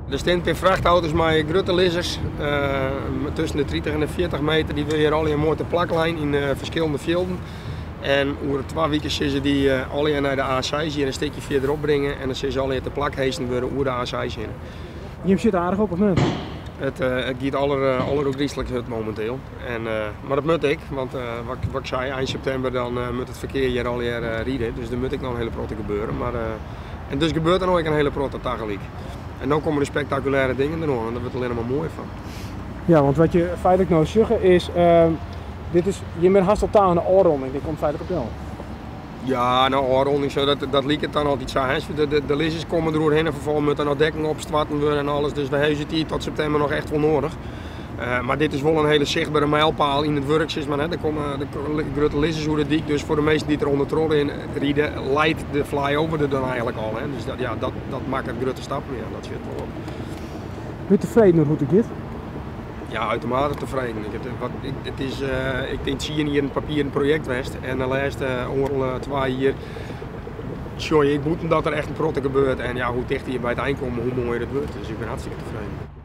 Der stean in pear frachtauto's mei grutte lizzers, tusken de 30 en de 40 meter. Dy wurde hjir allegear moai te plak lein yn ferskillende fjilden. En oer 2 wiken sille se dy allegear nei de A6 hjir in stikje fierderop bringe en dan sille se allegear te plak heesten wurde oer de A6 hinne. Jim sitte aardich op, of net? It giet allerogryslik hurd mominteel. En, mar dat moat ek, want wat ik sei, ein septimber dan moat it ferkear hjir allegear ride. Dus der moat ek noch in hiele protte gebeure. Mar, en dus gebeurt der no ek in hiele protte tagelyk. En no komme de spektakulêre dingen deroan en dêr wurdt allinne mar moaier fan. Ja, want wat je feitlik no sjogge is, dit is, jim binne hast al ta oan de ôfronding, dit komt feitlik op del. Ja, no ôfronding, zo, dat liket dan altyd sa. Hè. De lizzers komme der oerhinne, ferfolgens moat der noch dekken opstoarten wurde en alles. Dus we hawwe de tiid tot septimber noch echt wol noadich. Mar dit is wol in hiele sichtbere mijlpaal yn it wurk, sis mar. Hè. Der komme de grutte lizzers oer de dyk, dus foar de minsken dy't der ûndertroch ride, leit de flyover der dan eigentlik al. Hè. Dus dat, ja, dat makket grutte stappen, ja, dat sjit wol op. Ben je tefreden oer hoe't it giet? Ja, uitermate tevreden. It is, ik tink 10 jier in papieren projekt west en de lêste oardel, 2 jier sjoch ik bûten dat der echt in protte gebeurt. En ja, hoe tichter je by it ein komme, hoe moaier it wurdt. Dus ik bin hartstikke tefreden.